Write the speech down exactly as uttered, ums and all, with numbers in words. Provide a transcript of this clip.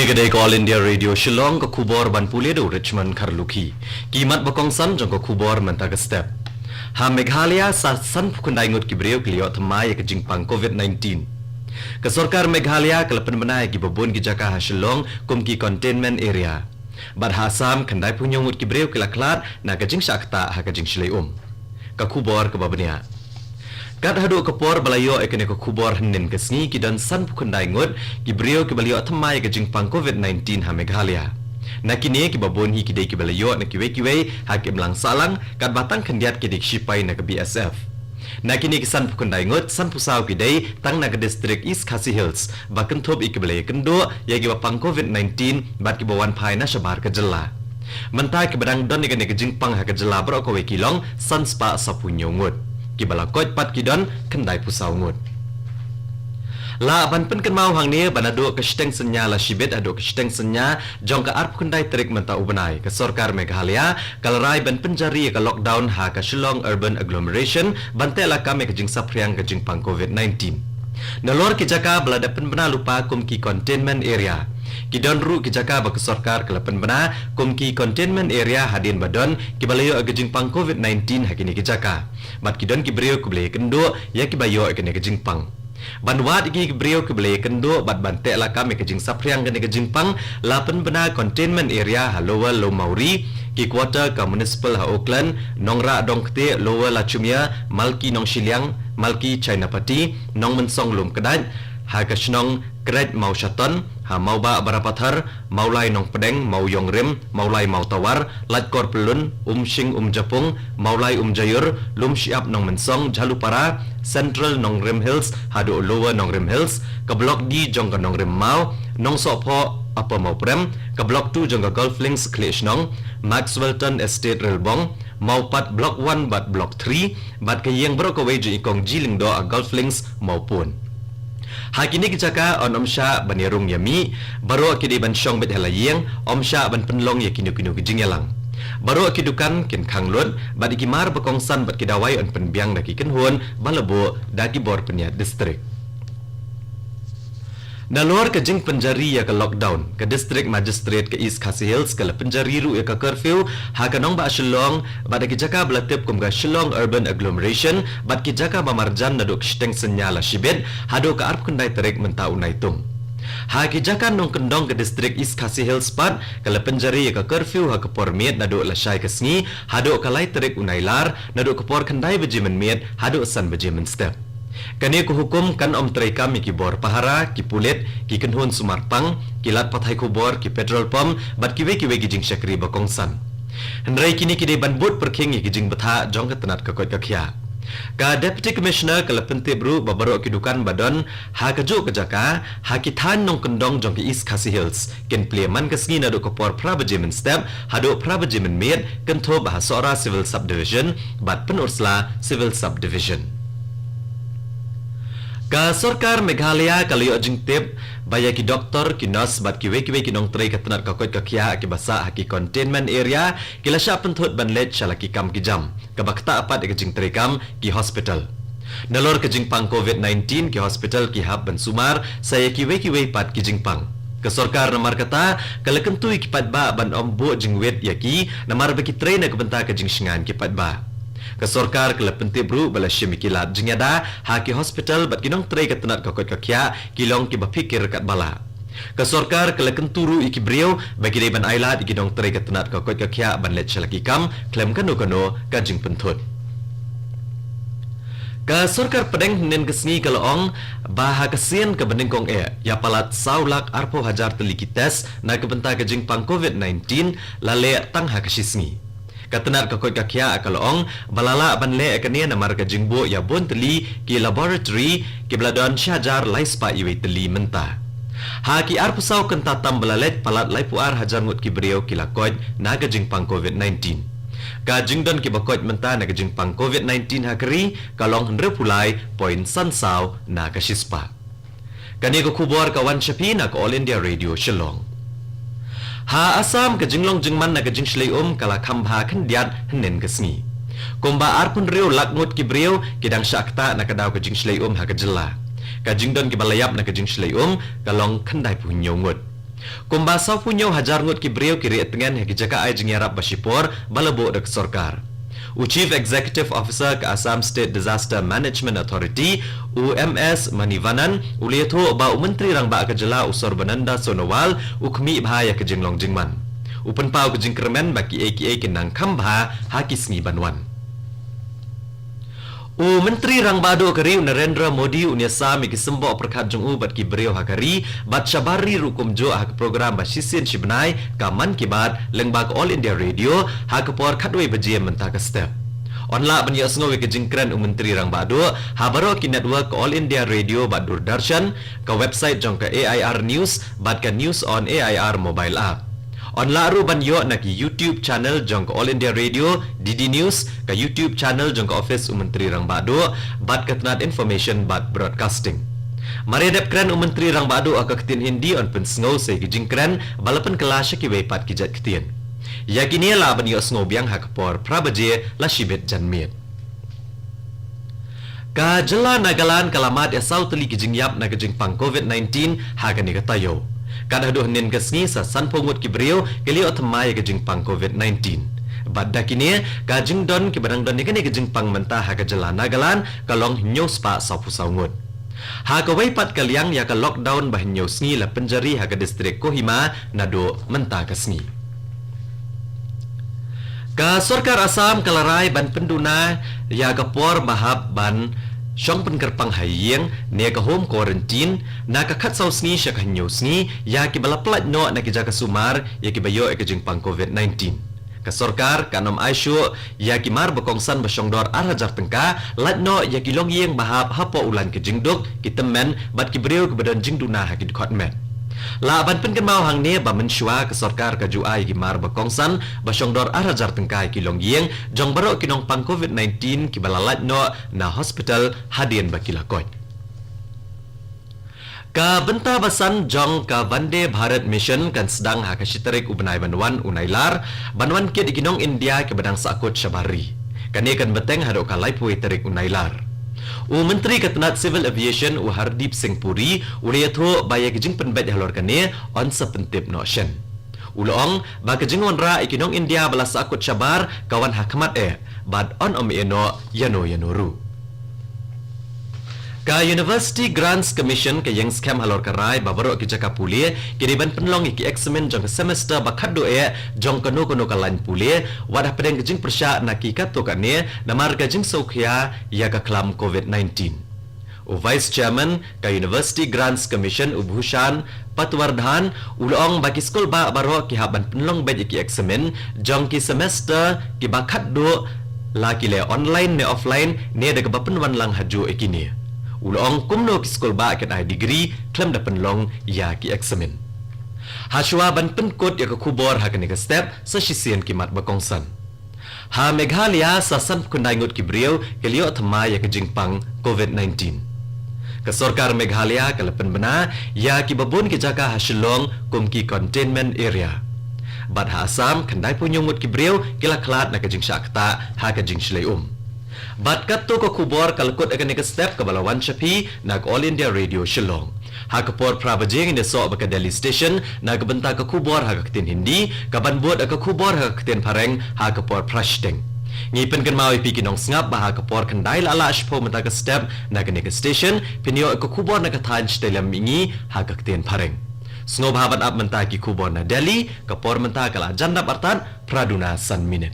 Ka dei ka All India Radio Shillong, ka khubor ban pule da u Richmond Kharlukhi. Ki mat ba kongsan jong ka khubor mynta ka step. Ha Meghalaya sa sanphew khyndai ngut ki briew ki la ïoh thymmai ïa ka jingpang covid nineteen. Ka sorkar Meghalaya ka la pynbna ïa ki babun ki jaka ha Shillong kum ki containment area. Bad ha Assam khyndai phew hynñiew ngut ki briew ki la khlad na ka jingshah ktah ha ka jingshlei um. Ka khubor kaba bniah. Kat haduh ka por ba la ïoh ïa kane ka khubor hynnin ka sngi ki don sanphew khyndai ngut ki briew kiba la ïoh thymmai ïa ka jingpang covid nineteen ha Meghalaya. Na kine kiba bun hi ki dei kiba la ïoh na kiwei kiwei ha ki imlang sahlang, katba tang khyndiat ki dei ki shipai na ka B S F. Na kine ki sanphew khyndai ngut, sanphew saw ki dei tang na ka distrik East Khasi Hills, ba kynthup ïa kiba la ïakynduh ïa kiba pang covid nineteen bad kiba wan phai na shabar ka jylla. Mynta kiba dang don ïa kane ka jingpang ha ka jylla baroh kawei ki long san spah saphew hynñiew ngut. Kiba la koit pat ki don khyndai phew saw ngut. Lah ban pynkynmaw hangne ba naduh ka shiteng synñia lashibit haduh ka shiteng synñia jong ka arphew khyndai tarik mynta u bnai, ka sorkar Meghalaya ka la rai ban pynjari ïa ka lockdown ha ka Shillong Urban Agglomeration ban teh lakam ïa ka jingsaphriang ka jingpang covid nineteen. Nalor ki jaka ba la dep pynbna lypa kum ki containment area, ki don ruh ki jaka ba ka sorkar ka la pynbna kum ki containment area hadien ba don kiba la ïoh ïa ka jingpang covid nineteen ha kine ki jaka. Bad ki don ki briew kiba la ïakynduh ïa kiba ïoh ïa kane ka jingpang. Ban wad ïa ki briew kiba la ïakynduh bad ban teh lakam ïa ka jingsaphriang kane ka jingpang, la pynbna containment area ha Lower Lowmawri, ki quarter ka municipal ha Oakland, Nongrah Dongktieh, Lower Lachumia, Malki Nongshiliang, Malki Chainapati, Nongmynsong Lumkdait, ha ka shnong Kreit Mawshaton, ha Mawbah Barapathar, Mawlai Nongpdeng, Mawiong Rim, Mawlai Mawtawar, Laitkor Pyllun, Umshing Umjapung, Mawlai Umjaiur, Lumshyiap Nongmynsong, Jhalupara, Central Nongrim Hills haduh Lower Nongrim Hills, ka Block D jong ka Nongrim Maw, Nongsohphoh Upper Mawprem, ka Block Two jong ka Golf Links Khliehshnong, Maxwellton Estate Rilbong, Mawpat Block One bad Block Three, bad ka ïing baroh kawei jong i Kong G Lyngdoh ha Golf Links Mawpun. Ha kine ki jaka yn ym shah ban ïarung ïamih, baroh ki dei ban shong beit ha la ïing, ym shah ban pynlong ïa kino kino ki jingïalang. Baroh ki dukan kin khang lut, bad ïa ki mar ba kongsan bad ki dawai yn pynbiang da ki kynhun ba la buh da ki bor pynïaid distrik. Nalor ka jingpynjari ïa ka lockdown, ka District Magistrate ka East Khasi Hills ka la pynjari ruh ïa ka curfew ha ka nongbah Shillong bad ha ki jaka ba la tip kum ka Shillong Urban Agglomeration bad ki jaka ba marjan naduh ka shiteng synñia lashibit haduh ka arphew khyndai tarik mynta u Naitung. Ha ki jaka nongkyndong ka distrik East Khasi Hills pat ka la pynjari ïa ka curfew ha ka por miet naduh lashai ka sngi haduh ka lai tarik u Nailar, naduh ka por khyndai baje mynmiet haduh san baje mynstep. Kane ka hukum kan ym treikam ïa ki bor pahara, ki pulit, ki kynhun sumar pang, ki lad pathai khubor, ki petrol pump bad kiwei kiwei ki jingshakri ba kongsan. Hynrei kine ki dei ban bud pyrkhing ïa ki jingbthah jong ka tnat ka koit ka khiah. Ka Deputy Commissioner ka la pyntip ruh ba baroh ki dukan ba don ha kajuh ka jaka ha ki thaiñ nongkyndong jong ka East Khasi Hills kin plie man ka sngi naduh ka por phra baje mynstep haduh phra baje mynmiet, kynthup ha Sohra Civil Subdivision bad Pynursla Civil Subdivision. Ka sorkar Meghalaya ka la ïoh jingtip ba ïa ki doktor, ki nurse bad kiwei kiwei ki nongtrei ka tnat ka koit ka khiah kiba sah ha ki containment area ki la shah pynthut ban leit sha la ki kam ki jam, kaba ktah pat ïa ka jingtreikam ki hospital. Nalor ka jingpang covid nineteen ki hospital ki hap ban sumar sa ïa kiwei kiwei pat ki jingpang. Ka sorkar namar kata ka la kyntu ïa ki paidbah ban ym buh jingwit ïa ki namar ba ki trei na ka bynta ka jingshngaiñ ki paidbah. Ka sorkar ka la pyntip ruh ba la shim ïa ki lad jingïada ha ki hospital bad ki nongtrei ka tnat ka koit ka khiah ki long kiba phikir katba lah. Ka sorkar ka la kyntu ruh ïa ki briew ba ki dei ban ailad ïa ki nongtrei ka tnat ka koit ka khiah ban leit sha la ki kam khlem kano kano ka jingpynthut. Ka sorkar pdeng hynnin ka sngi ka la ong ba ha ka sien kaba nyngkong eh ïa palat saw lak arphew hajar tylli ki test na ka bynta ka jingpang covid nineteen la leh tang ha ka shi sngi. Ka tnat ka koit ka khiah ka la ong ba la lah ban leh ïa kane namar ka jingbuh ïa bun tylli ki laboratory kiba la don shi hajar lai spah iwei tylli mynta. Ha ki arphew saw kynta tam ba la leit palat laiphew ar hajar ngut ki briew ki la koit na ka jingpang covid nineteen. Ka jingdon kiba koit mynta na ka jingpang covid nineteen ha ka ri ka long hynriewphew lai point san saw na ka shispah. Kane ka khubor ka wan sha phi na ka All India Radio Shillong. Ha Assam ka jinglong jingman na ka jingshlei um ka la kham bha khyndiat hynnin ka sngi. Kumba arphew hynriew lak ngut ki briew ki dang shah ktah na ka daw ka jingshlei um ha ka jylla. Ka jingdon kiba la ïap na ka jingshlei um ka long khyndai phew hynñiew ngut. Kumba sawphew hynñiew hajar ngut ki briew ki rieh tngen ha ki jaka ai jingïarap ba shipor ba la buh da ka sorkar. U Chief Executive Officer ka Assam State Disaster Management Authority, u M S Manivannan, u la ïathuh ba u Myntri Rangbah ka jylla u Sarbananda Sonowal u khmih bha ïa ka jinglong jingman. U pynpaw ka jingkyrmen ba kiei kiei kin nang kham bha ha ki sngi ban wan. U Myntri Rangbah Duh ka ri u Narendra Modi un ïasam ïa ki symboh pyrkhat jong u bad ki briew ha ka ri bad shabar ri ruh kumjuh ha ka program ba shisien shibnai ka Mann Ki Baat lyngba ka All India Radio ha ka por khatwei baje mynta ka step. Yn lah ban ïohsngew ïa ka jingkren u Myntri Rangbah Duh ha baroh ki network ka All India Radio bad Doordarshan, ka website jong ka A I R News bad ka News on A I R mobile app. Yn lah ruh ban ïoh na ki YouTube channel jong ka All India Radio, D D News, ka YouTube channel jong ka office u Myntri Rangbah Duh bad ka tnad Information bad Broadcasting. Mar ïa dep kren u Myntri Rangbah Duh ha ka ktien Hindi, yn pynsngew sa ïa ki jingkren ba la pynkylla sha kiwei pat ki jait ktien. Ïa kine lah ban ïohsngew biang ha ka por phra baje la shibit janmiet. Ka jylla Nagaland ka la mad ïa saw tylli ki jingïap na ka jingpang COVID nineteen ha kane ka taïew. Kat haduh hynnin ka sngi sa sanphew ngut ki briew ki la ïoh thymmai ïa ka jingpang COVID nineteen. Bad da kine, ka jingdon kiba dang don ïa kane ka jingpang mynta ha ka jylla Nagaland ka long hynñiew spah sawphew saw ngut. Ha kawei pat ka liang, ïa ka lockdown ba hynñiew sngi la pynjari ha ka distrik Kohima naduh mynta ka sngi. Ka sorkar Assam ka la rai ban pynduna ïa ka por ba hap ban shong pynkyrpang ha ïing ne ka home quarantine na ka khatsaw sngi sha ka hynñiew sngi ïa kiba la pynlait noh na ki jaka sumar ïa kiba ïoh ïa ka jingpang COVID nineteen. Ka sorkar kan ym ai shuh ïa ki mar ba kongsan ba shong dor ar hajar tyngka lait noh ïa ki longïing ba hap hapoh u lain ka jingduk, ki tymmen bad ki briew kiba don jingduna ha ki dkhot met. Lah ban pynkynmaw hangne ba mynshuwa ka sorkar ka ju ai ïa ki mar ba kongsan ba shong dor ar hajar tyngka ïa ki longïing jong baroh ki nongpang COVID nineteen kiba la lait noh na hospital hadien ba ki la koit. Ka bynta ba san jong ka Vande Bharat Mission kan sdang ha ka shi tarik u bnai ban wan u Nailar, ban wan kit ïa ki nong India kiba dang sahkut shabar ri. Kane kan bteng haduh ka laiphew tarik u Nailar. U Myntri ka tnad Civil Aviation u Hardeep Singh Puri u la ïathuh ba ïa ki jingpynbeit halor kane yn sa pyntip noh shen. U la ong ba ka jingwanrah ïa ki nong India ba la sahkut shabar ka wan ha khmat eh bad yn ym ïeh noh ïano ïano ruh. Ka University Grants Commission ka ïeng skhem halor ka rai ba baroh ki jaka pule ki dei ban pynlong ïa ki eksamin jong ka semester ba khatduh eh jong kano kano ka lain pule, wat hapdeng ka jingpyrshah na ki katto katne namar ka jingsngewkhia ïa ka khlam COVID nineteen. U Vice Chairman ka University Grants Commission u Bhushan Patwardhan u la ong ba ki skulbah baroh ki hap ban pynlong beit ïa ki eksamin jong ki semester kiba khatduh, la ki leh online ne offline ne da kaba pynwan lang hajuh ïa kine. U la ong kumno ki skulbah kin ai degree khlem da pynlong ïa ki eksamin. Hashwa ban pynkut ïa ka khubor ha kane ka step, sa shisien ki mat ba kongsan. Ha Meghalaya sa sanphew khyndai ngut ki briew ki la ïoh thymmai ïa ka jingpang COVID nineteen. Ka sorkar Meghalaya ka la pynbna ïa kiba bun ki jaka ha Shillong kum ki containment area. Bad ha Assam khyndaiphew hynñiew ngut ki briew ki la khlad na ka jingshah ktah ha ka jingshlei um. Bad katto ka khubor ka la kut ha kane ka step kaba la wan sha phi na ka All India Radio Shillong. Ha ka por phra baje ngin ïasoh bad ka Delhi Station na ka bynta ka khubor ha ka ktien Hindi, kaban bud ka khubor ha ka ktien Phareng ha ka por phra shiteng. Ngi pynkynmaw ïa phi ki nongsngap ba ha ka por khyndai la lah shiphew mynta ka step na kane ka station phin ïoh ka khubor na ka thaiñ shatei lem mihngi ha ka ktien Phareng. Sngewbha ban ap mynta ki khubor na Delhi, ka por mynta ka la jan dap artat phra duna san minit.